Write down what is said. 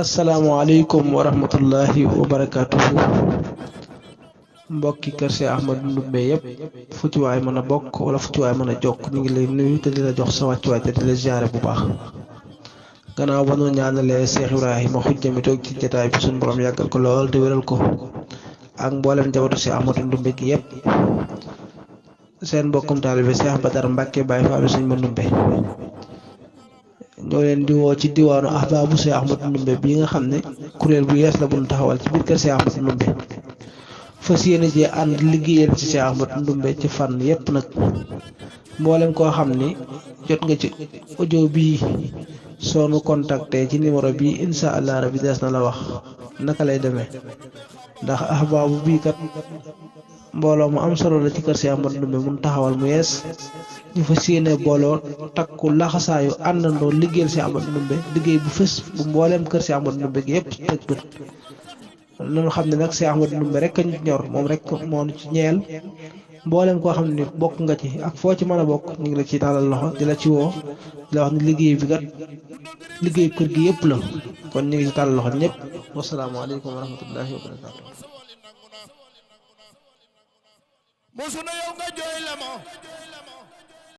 asalaamaaleykum wa rahmatullahi wa barakaatuhu mbokki kër Cheikh Ahmadou Ndoumbé yëpp fu ci waay mën a bokk wala fu ci waay mën a jokk ñu ngi lay nuyu te di la jox sa wàccuwaay te di la ziare bu baax gannaaw ba nu ñaanalee Cheikh Ibrahima xujja mi toog ci jotaay bi suñu borom yàggal ko lool te wéral ko ak mboolem njabootu Cheikh Ahmadou Ndoumbé gi yëpp seen mbokkum taalibe Cheikh Badar Mbacke Baye Fall Sëñ Ndoumbé ñoo leen di woo ci diwaanu ahbaabu Cheikh Ahmadou Ndoumbé bii nga xam ne kuréel bu yees la bu ñu taxawal ci biir kër Cheikh Ahmadou Ndoumbé fas yéene cee ànd liggéeyal ci Cheikh Ahmadou Ndoumbé ci fànn yépp nag mboolem koo xam ni jot nga ci audio bii soo nu contacté ci numéro bii incha allah rabi des na la wax naka lay demee ndax ahbaabu bii kat mbooloo mu am solo la ci kër Cheikh Ahmadou Ndoumbé mun taxawal mu yees ñu fas yéene booloo takku laxasaayu àndandoo liggéeyal Cheikh Ahmadou Ndoumbé liggéey bu fës bu mbooleem kër Cheikh Ahmadou Ndoumbé gi yépp teg bët nañu xam ne nag Cheikh Ahmadou Ndoumbé rek a ñu ñor moom rek moo ñu ci ñeel mboolem koo xam ne bokk nga ci ak foo ci mën a bokk ñu ngi la ci tàllal loxo di la ci woo di la wax ne liggéey bi kat liggéey kër gi yépp la kon ñu ngi ci tàllal loxo ñëpp wasalaamaaleykum wa rahmatullahi wa barakaatu.